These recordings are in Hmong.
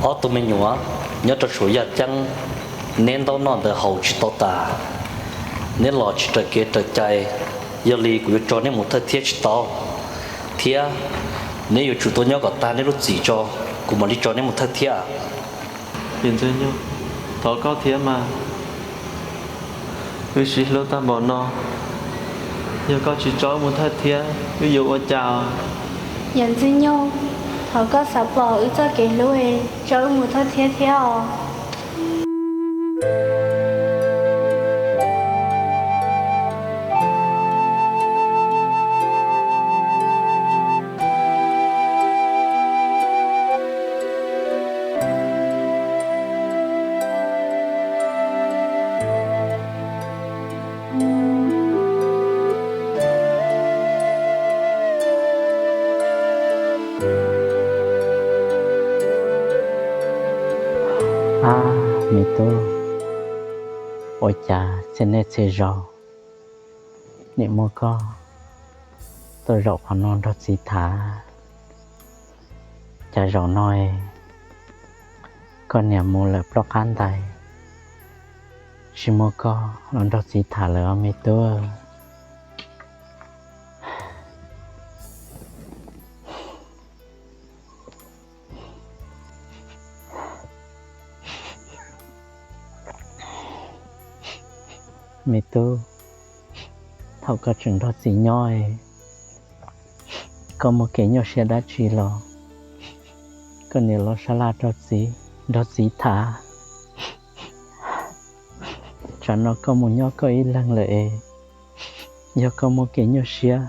Ob tug me nyuam nyob rau saum yaj ceeb, neb ntaub noj ntawv haus tsis tau tas, neb los tsis raws kev raws cai, yog li kuv yuav tso neb mus thawj thiab tsis tau, thiab neb yuav tsum tuaj nyob kom tag neb lub txim tso, kuv mam li tso neb mus thawj thiab. Thov koj thiab mas, wb sib hlub tag npaum no, yog koj tsis tso wb mus thawj thiab wb yuav ua cas? Yawm Ntxwg Nyoog, thov koj xav pom wb txoj kev hlub, tso wb mus thawj thiab thiab os. Ab, me tub, ua cas txhia niaj txhia zaus niam muab koj tuaj zaum qhov no nrog txiv tham? Cas zaum no koj niam mus lawm ploj qab ntais, tsis muab koj los nrog txiv tham lawm os me tub. Me tub, thaum koj tseem nrog txiv nyob, koj muaj kev nyuaj siab dab tsi los koj niam los sab laj rau txiv, nrog txiv tham. Tsam no koj mus nyob koj ib leeg lawm es, yog koj muaj kev nyuaj siab,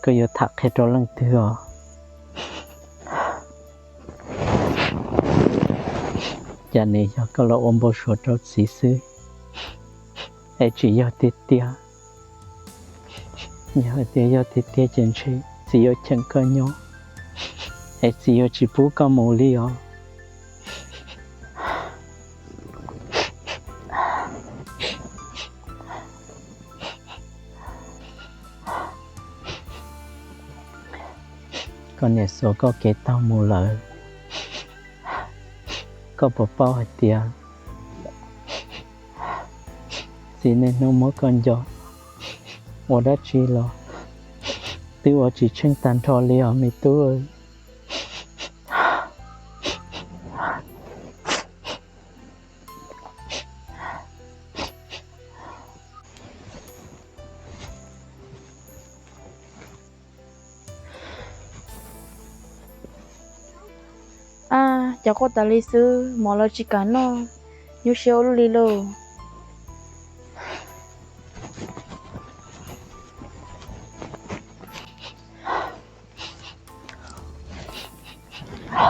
koj yuav tham qhia rau leej twg os? Cas nim yog koj los ua npau suav rau txiv xwb, es tsis yog tiag tiag. Yog hais tias yog tiag tiag ces ntshe txiv yuav cheem koj nyob, es txiv yuav tsis pub koj mus li os. Koj niam xuas koj kev taug mus lawm, koj puas paub hais tias txiv niaj hnub muab koj nco, ua dab tsi los twb ua tsis tsheej tag nrho li os me tub. Ab, cas quaj tas li xwb, mov los tsis kam noj, nyuaj siab ua luaj li lauj.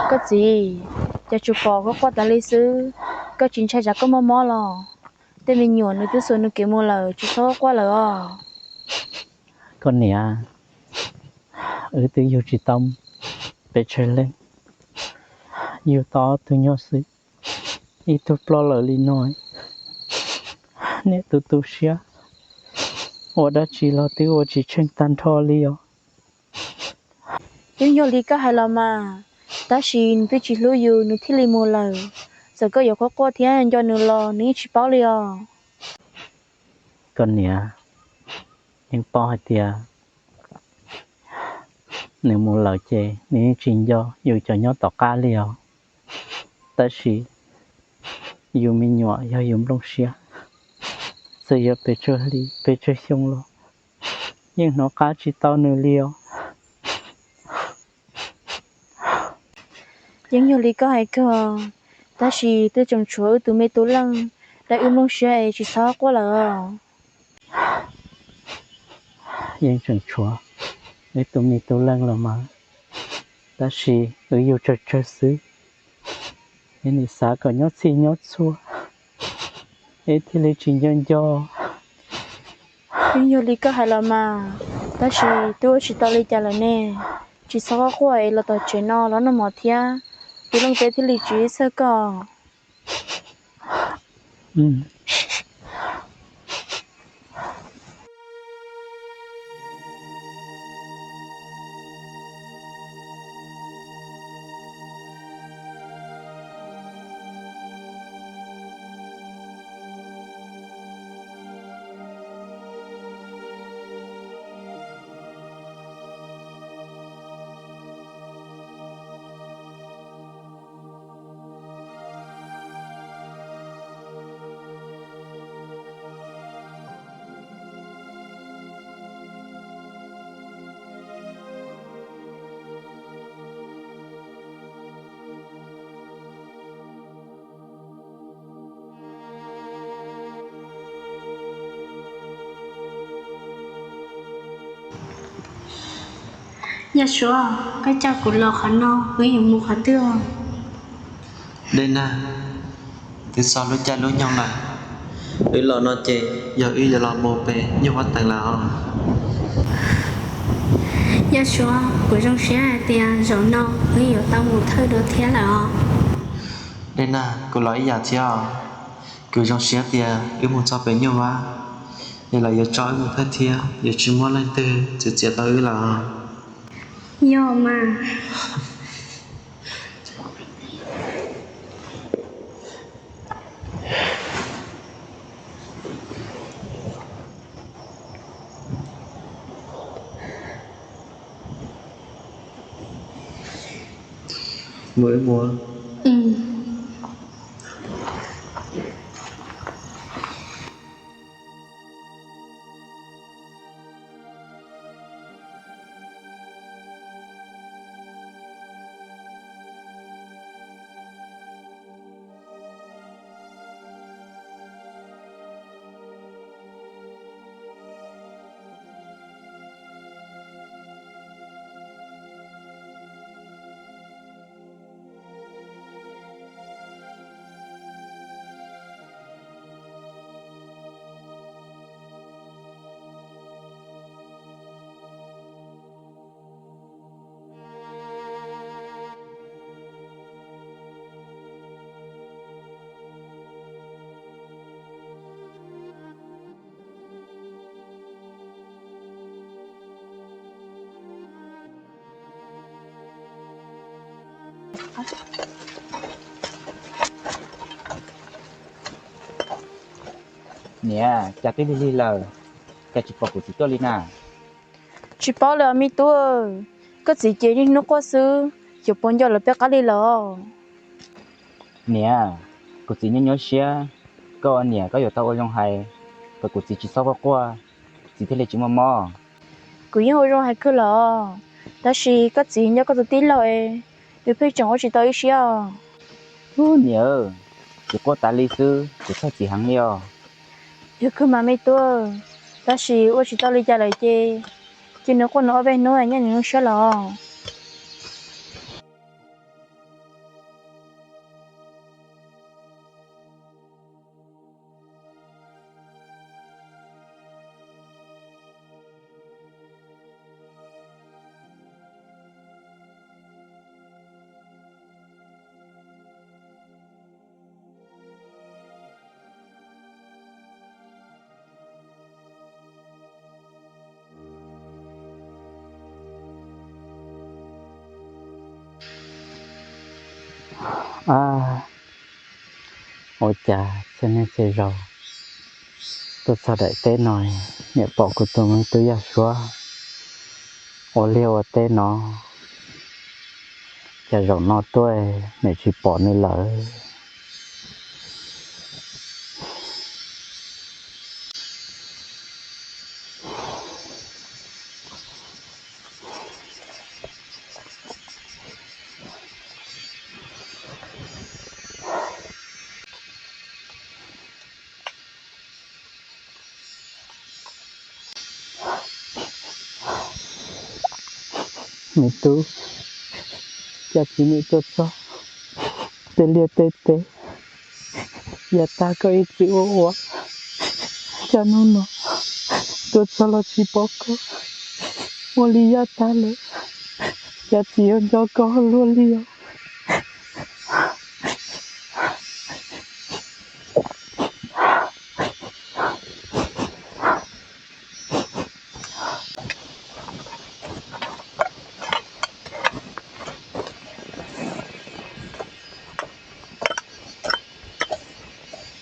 Koj txiv, cas tsuas pom koj quaj tas li xwb, koj tsis ntshai tsam koj mob mob los? Tej me nyuam nws twb xuas nws kev mus lawm, tsis txhob quaj lawm os. Koj niam, wb twb yug tsis tau pes tsawg leej, yug tau ob tug nyuj xwb, ib tug ploj lawm li no, niam tu tu siab, ua dab tsi los twb ua tsis tsheej tag nrho li os. Yeej yog li koj hais los mas, tab sis nws twb tsis hlub yus nws thiaj li mus lawm. Txawm koj yuav quaj quaj thiab nco nws los nws yeej tsis paub li os. Koj niam, yeej paub hais tias nws mus lawm ces nws yeej tsis nco yus cov nyob tom qab li os. Tab sis yus me nyuam yog yus nplooj siab, txawm yog pes tsawg hli pes tsawg xyoo los yeej hnov qab tsis tau nws li os. Yeej yog li koj hais kawg, tab sis twb tseem tshuav wb tus me tub leej, dab wb nplooj siab es tsis txhob quaj lawm os. Yeej tseem tshuav wb tus me tub leej los mas, tab sis wb yug tsawg tsawg xwb, es nim xav kom nyob txhij nyob txhua, es thiaj li tsis nco nco. Yeej yog li koj hais los mas, tab sis twb ua tsis tau li cas lawm ne. Tsis txhob quaj quaj es los tom tsev no los noj mov thiab, tus leej teb thiaj li tsis ib txhawj koj. Yaj Suav, koj coj kuv los qhov no, wb yuav mus qhov twg os? Dej Nag, twb txog lub caij lub nyoog lawm, wb los no ces yog wb yuav los mus pem Nyuj Huab Teev lawm os. Yaj Suav, kuv zoo siab hais tias zaum no wb yuav tau mus thawj dua thiab lawm os. Dej Nag, kuv los ib yam thiab os. Kuv zoo siab tias wb mus txog pem Nyuj Huab, es lawv yuav tso wb mus thawj thiab, yuav tsis muaj leej twg txwv txiav tau wb lawm. Yog mas. Mus wb mus. Niam, cas twb lig lig lawm, cas tsis pom kuv txiv tuaj li na? Tsis paub li os me tub, koj txiv ces niaj hnub quaj xwb, yuav puas nco lawv peb qab li lawm. Niam, kuv txiv nyuaj nyuaj siab, koj ua niam koj yuav tau ua zoo hais kom kuv txiv tsis txhob quaj quaj, txiv thiaj li tsis muaj mob. Kuv yeej ua zoo hais kawg los, tab sis koj txiv nco koj tus tij laug es, nws pheej tseem ua tsis tau ib siab os. Ub niam, txiv quaj tas li xwb, kuv txhawj txiv heev li os. Yog kawg mas me tub, tab sis ua tsis tau li cas lawm ces, cia nws quaj nws ob peb hnub nyob nws lub siab los. Ab, ua cas txhua niaj txhua zaus tuaj txog daim teb no, niam pom kuv tus me tub Yaj Suav ua liaj ua teb no, cas zaum no tuaj niam tsis pom nws lawm. Me tub, cas txiv nim tuaj txog tej liaj tej teb, yav tag koj ib txwm ua ua, cas hnub no tuaj txog los tsis pom koj, ua li yav tag lawm, cas txiv yuav nco koj luaj li os.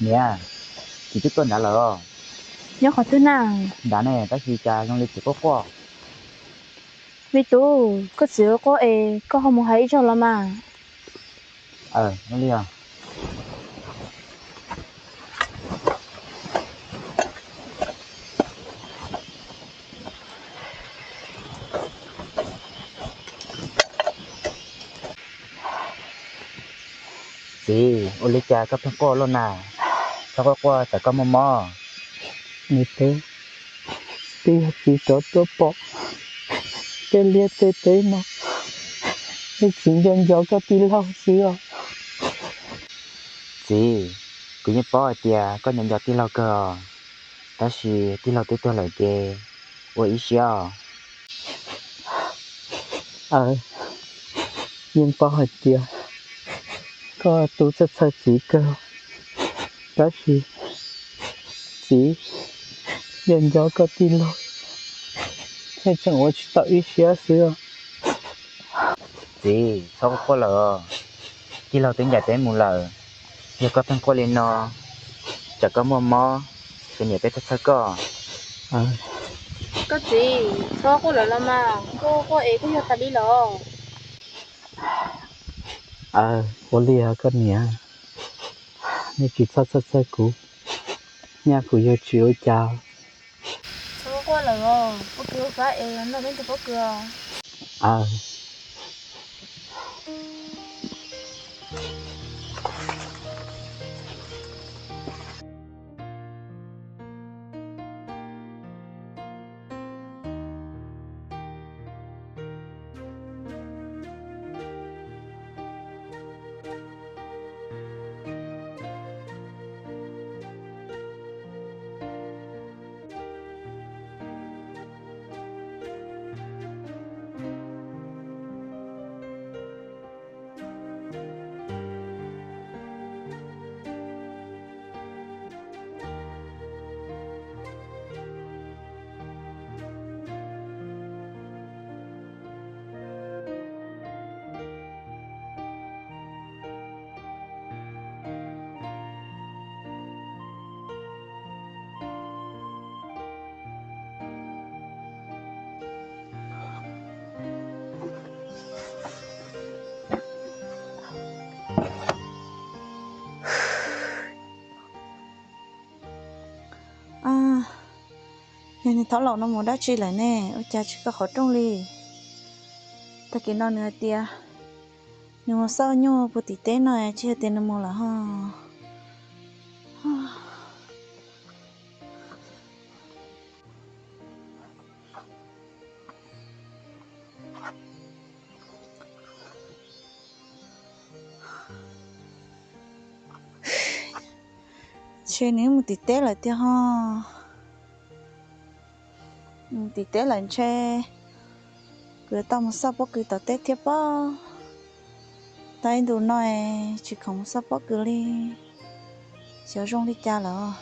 Niam, txiv twb tuaj nrad lawm. Nyob qhov twg na? Nrad ne, tab sis cas zoo li txiv quaj quaj. Me tub, koj txiv quaj es koj ho mus hais ib zaug los mas. Aw, ua li os. Txiv, ua li cas koj pheej quaj luaj na? Txhob quaj quaj, tsam koj muaj mob. Me tub, twb yog txiv rov tuaj pom, tej liaj tej teb no, es txiv nco nco koj tij laug xwb os. Txiv, kuv yeej paub hais tias koj nco nco tij laug kawg os, tab sis tij laug twb tuag lawm ces ua ib siab os. Aw, yeej paub hais tias koj tu txhawj txhawj txiv kawg, tab sis txiv nco nco koj tij laug, thiaj tseem ua tsis tau ib siab xwb. Txiv, txhob quaj quaj lawm, tij laug twb ncaim teb mus lawm. Yog koj pheej quaj li no, tsam koj muaj mob, ces niam peb txhawj txhawj koj. Koj txiv, txhob quaj lawm los mas, koj quaj es kuj yog tas li los. Aw, ua li os koj niam, nej tsis txhob txhawj txhawj kuv, nyaj kuv yuav tsis ua cas. Txhob quaj lawm os, pob kws ua kab es noj peb tug pob kws os. Aw. Yog niag thaub laus no mus dab tsi lawm ne, ua cas tsis koj qhov rooj li? Tag kis no nws hais tias nws mus xauj nyuj puag tim teb no, tsis yog tias nws mus lawm ho. Ntshe nws mus tim teb lawm tiag ho. Mus tim teb lawm ntshe kuv yuav tau mus xauj pob kws tom teb thiab pob. Tau ib ntus no tsis khoom mus xauj pob kws li, xyov zoo li cas lawm.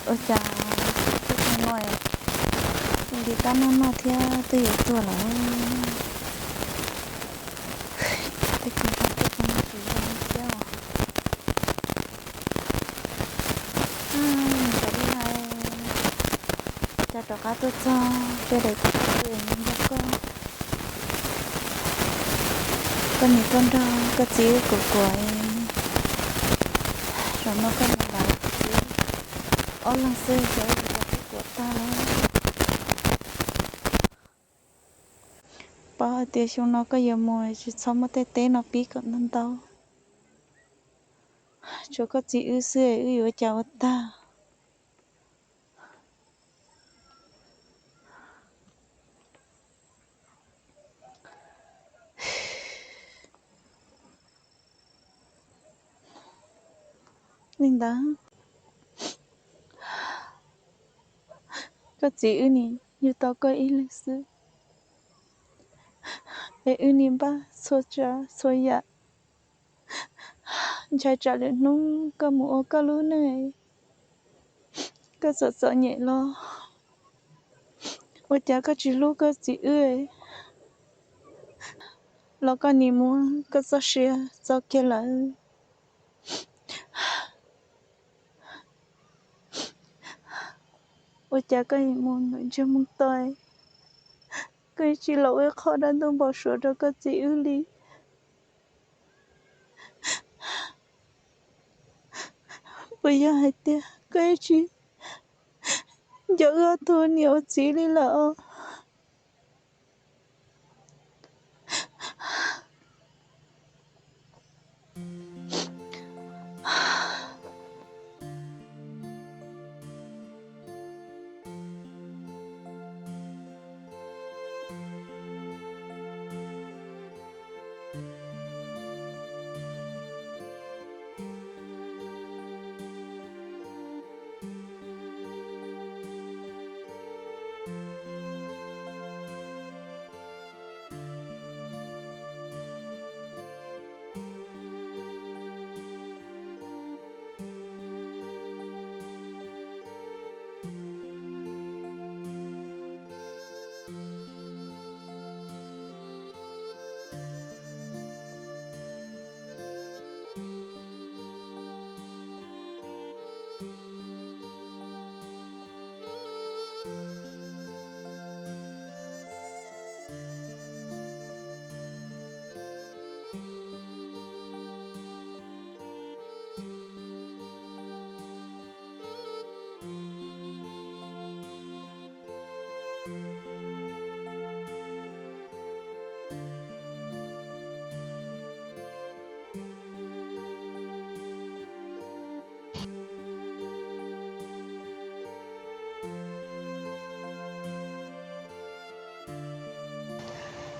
Ua cas tej no nti tab noj noj thiab twb yuav tuag lawm. Tej kis no tej kis no tsis zoo li thiab os. Mus txog li no, cas rov qab tuaj txog tej daim teb nrog koj. Koj niam koj nrog koj txiv kuv kuam, zaum no koj niam lawv kuv txiv ob leeg xwb, xyov yog li cas kuv kuam tag. Paub hais tias xyoo no koj yuav mus tsis txhob muab tej teb no pib kom ntau ntau, tsuas koj txiv wb xwb wb yuav ua cas ua tag. Li ntawd, koj txiv wb nim yug tau koj ib leeg xwb, es wb nim npaj txhua tsav txhua yam, ntshai tsam lwm hnub koj mus ua koj lub neej, koj txom txom nyem los ua cas koj tsis hlub koj txiv wb los koj nim muab koj txoj sia txo kiag lawm. Ua cas koj mus ntawm ntsej muag toj, koj tsis los ua qho dab ntub npau suav rau koj txiv wb li? Puas yog hais tias koj tsis nco wb ob tug niam ua txiv li lawm os?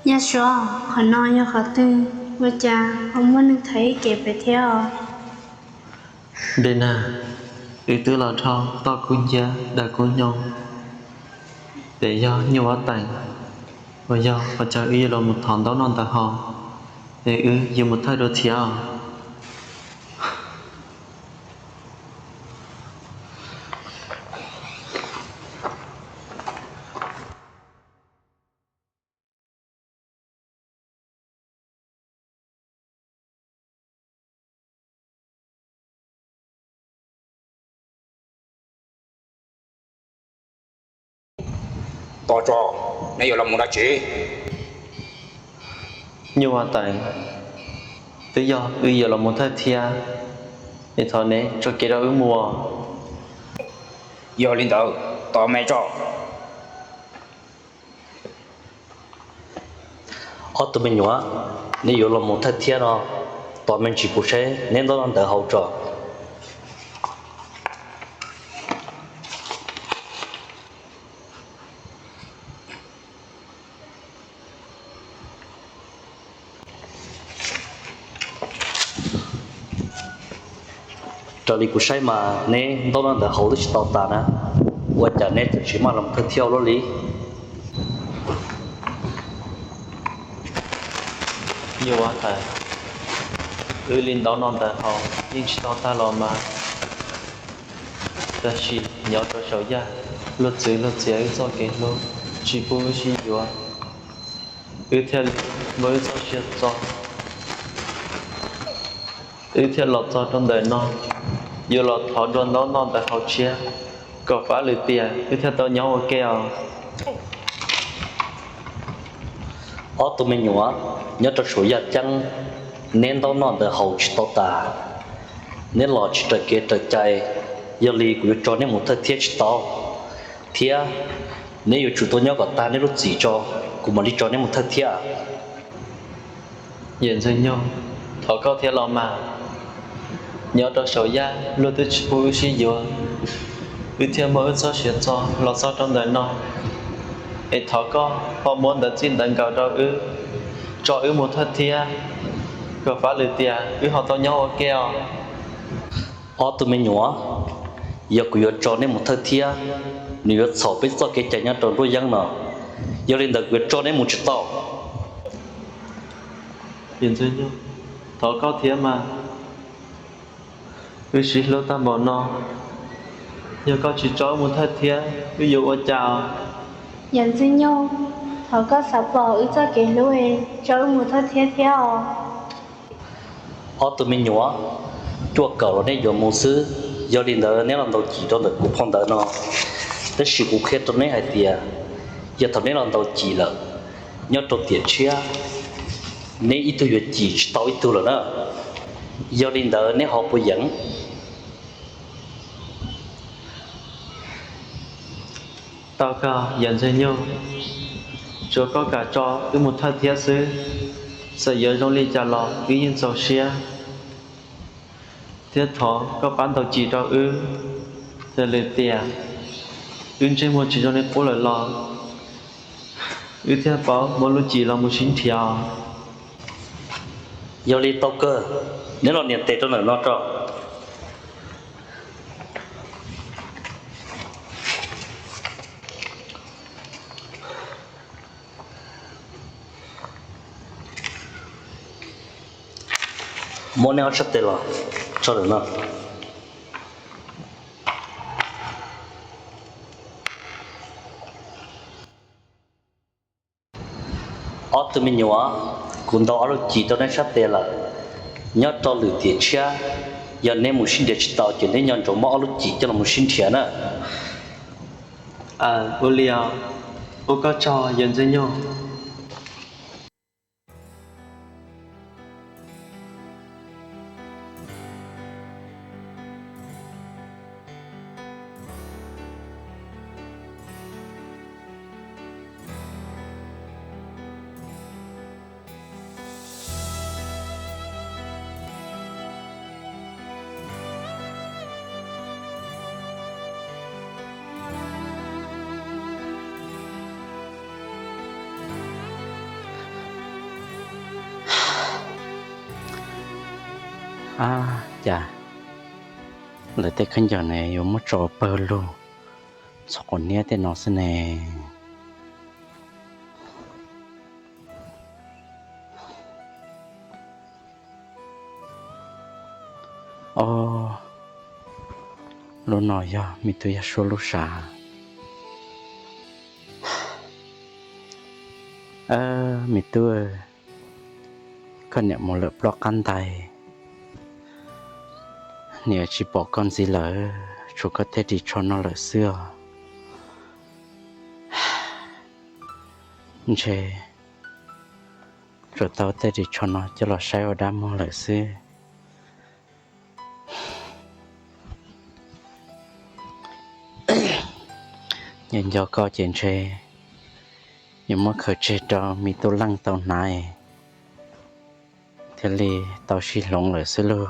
Yaj Suav, qhov no yog qhov twg? Ua cas ho muaj neeg thaiv ib kev pem thiab os? Dej Nag, wb twb los dhau toj kub nciab dag kub nyoog, ces yog Nyuj Vaj Teem, uas yog qhov chaw wb yuav los mus thov ntaub noj ntawv haus, ces wb yuav mus thawj dua thiab os. Tos tso, neb yuav los mus dab tsi? Nyuj Vaj Teem, twb yog wb yuav los mus thawj thiab, es thov neb tso kev rau wb mus. Yog li ntawd, tos me tso. Ob tug me nyuam, neb yuav los mus thawj thiab no, tos me ntsis kuv saib neb ntaub noj ntawv haus tso. Raws li kuv saib mas neb ntaub noj ntawv haus twb tsis tau tas na, ua cas neb txawm tsis maj los thawj thiab luaj li? Nyuj Vaj Teem, wb li ntaub noj ntawv haus yeej tsis tau tag los mas, tab sis nyob rau saum yaj, luag txwv luag txiav wb txoj kev hlub, tsis pub wb sib yuav, wb thiaj li muab wb txoj sia txo, wb thiaj los txog rau ntawm no, yuav los thov dua ntaub noj ntawv haus tshiab, kom pab lwm tiam wb thiaj tau nyob ua ke os. Ob tug me nyuam, nyob rau saum yaj ceeb, neb ntaub noj ntawv haus tsis tau tas, neb los tsis raws kev raws cai, yog li kuv yuav tso neb mus thawj thiab tsis tau. Thiab neb yuav tsum tau nyob kom tag neb lub txim tso, kuv mam li tso neb mus thawj thiab. Yawm Ntxwg Nyoog, thov koj thiab los mas. Nyob rau saum yaj luag twb tsis pub wb sib yuav, wb thiaj muaj wb txoj sia txog los txog rau ntawm no. Es thov koj ho muab ntawv txij ntawv nkawm rau wb, tso wb mus thawj thiab, kom fab lwm tiam wb ho tau nyob ua ke os. Ob tug me nyuam, yog kuv yuav tso neb mus thawj thiab, nws yuav txhaum peb txoj kev cai nyob rau nruab yeeb no. Yog li ntawd kuv yuav tso neb mus tsis tau. Thov koj thiab mas, wb sib hlub tag npaum no, yog koj tsis tso wb mus thawj thiab wb yuav ua cas? Yawm Ntxwg Nyoog, thov koj xav pom wb txoj kev hlub, tso wb mus thawj thiab thiab os. Ob tug me nyuam, cuaj kaum los neb yuav mus xwb, yog li ntawd neb los ntaus cim rau ntawm kuv phau ntawv no. Tab sis kuv qhia rau neb hais tias, yog thaum neb los ntaus cim lawm, nyob rau tiam tshiab neb ib tug yuav cim tsis tau ib tug lawm na. Yog li ntawd neb ho puas yeem? Tau kawg Yawm Ntxwg Nyoog, tsuav koj kam tso wb mus thawj thiab xwb, txawm yuav zoo li cas los wb yeej txaus siab. Thiab thov koj pab ntaus cim rau wb, txawm lwm tiam wb ntsej muag tsis zoo li qub lawm los wb thiaj paub muab lub cim los mus sib nrhiav. Yog li tau kawg, neb los nias tes rau ntawm no tso. Muab neb ob sab tes los tso ntawm no. Ob tug me nyuam, kuv ntaus ob lub cim rau neb sab tes lawm. Nyob rau lwm tiam tshiab, yog neb mus sib nrhiav tsis tau ces neb nco ntsoov muab ob lub cim coj los mus sib nrhiav na. Ua li os, ua koj tsaug Yawm Ntxwg Nyoog. Ab, cas lawv tej khaub ncaws ne yuav muab tso pawg lug txog quav niab tej no xwb ne. Ob, lub no yog me tub Yaj Suab lub sav. Me tub, koj niam mus lawm plaub qab ntais, niam tsis pom koj ntxiv lawm, tshuav koj tej ris tsho no lawm xwb os. Ntshe tsuas tau tej ris tsho no coj los saib ua dab muag lawm xwb. Nco nco koj ces ntshe yuav muab khaws tseg rau me tub Leej tau hnav thiaj li tau sib hloov lawm xwb lauj.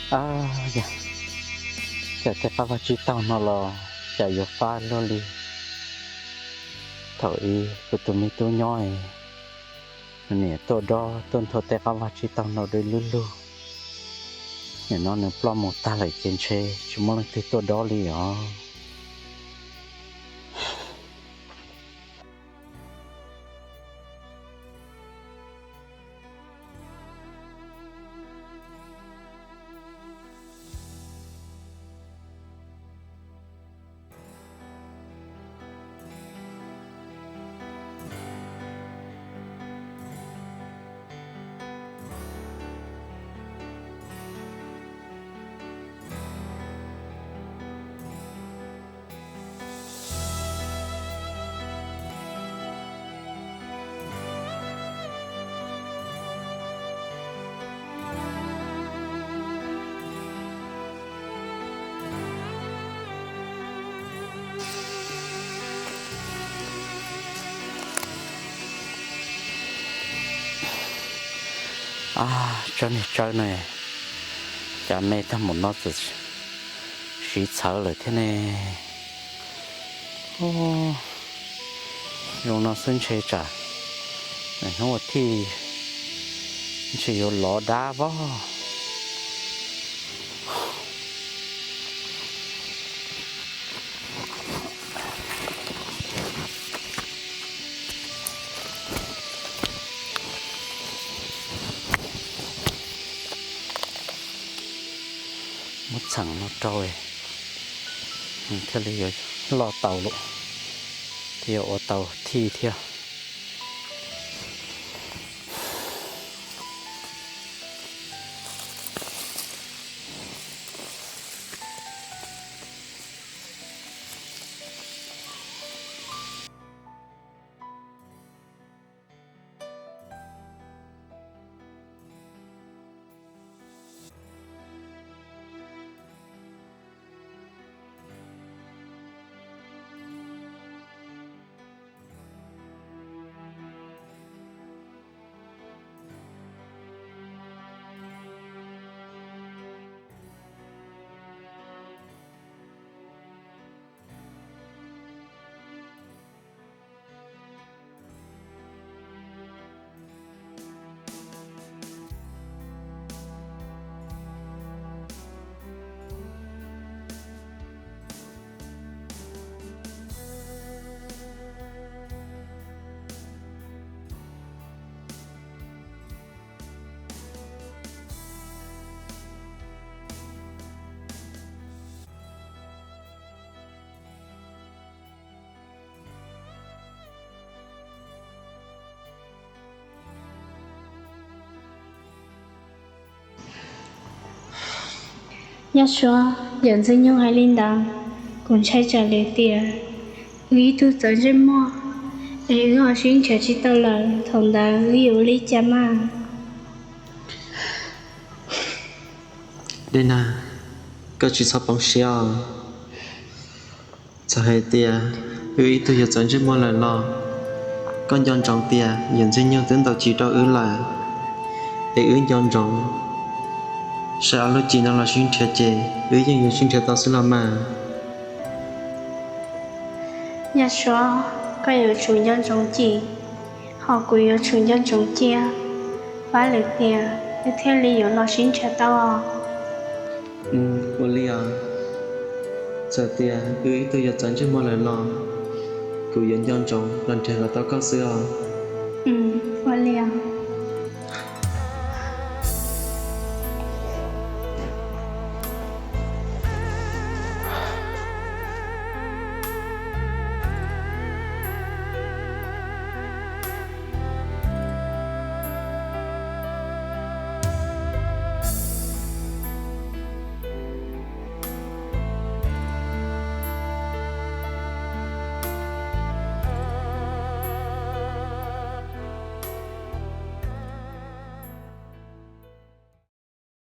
Ab, yog cas tej qab vaj tsib taug no los cas yuav fab luaj li. Thaum ub kuv tus me tub nyob, nws niam tuaj dob tuaj nthua tej qab vaj tsib taug no dawb lug lug. Nim no nws ploj mus tag lawm ces ntshe tsis muaj leej twg tuaj dob li os. Tsawb niag tsawb no, cas me tag mus no txawm siv txhawv lawm thiab ne. Zoo no xwb ntshe tsam hnub ua thij ntshe yuav lov dab vog. Muab txheem no rau thiaj li yuav loj tau lawm, thiaj yuav ua tau thij thiab. Yaj Suav, yawm Ntxwg Nyoog hais li ntawd, kuv ntshai tsam lwm tiam wb ib tug txawv ntsej muag es wb ho sib nrhiav tsis tau lawm, thaum ntawd wb yuav ua li cas mas? Dej Nag, koj tsis txhob poob siab os. Txawm hais tias wb ib tug yuav txawv ntsej muag lawm los koj nco ntsoov tias yawm Ntxwg Nyoog twb ntaus cim rau wb lawm, es wb nco ntsoov, sawv daws lub cim no los sib nrhiav ces wb yeej yuav sib nrhiav tau xwb los mas. Yaj Suav, koj yuav tsum nco ntsoov cim, ho kuv yuav tsum nco ntsoov cia, pab lwm tiam wb thiaj li yuav los sib nrhiav tau os. Ua li os. Txawm tias wb ib tug yuav txawv ntsej muag lawm los kuv yuav nco ntsoov los nrhiav kom tau koj xwb os. Ua li os.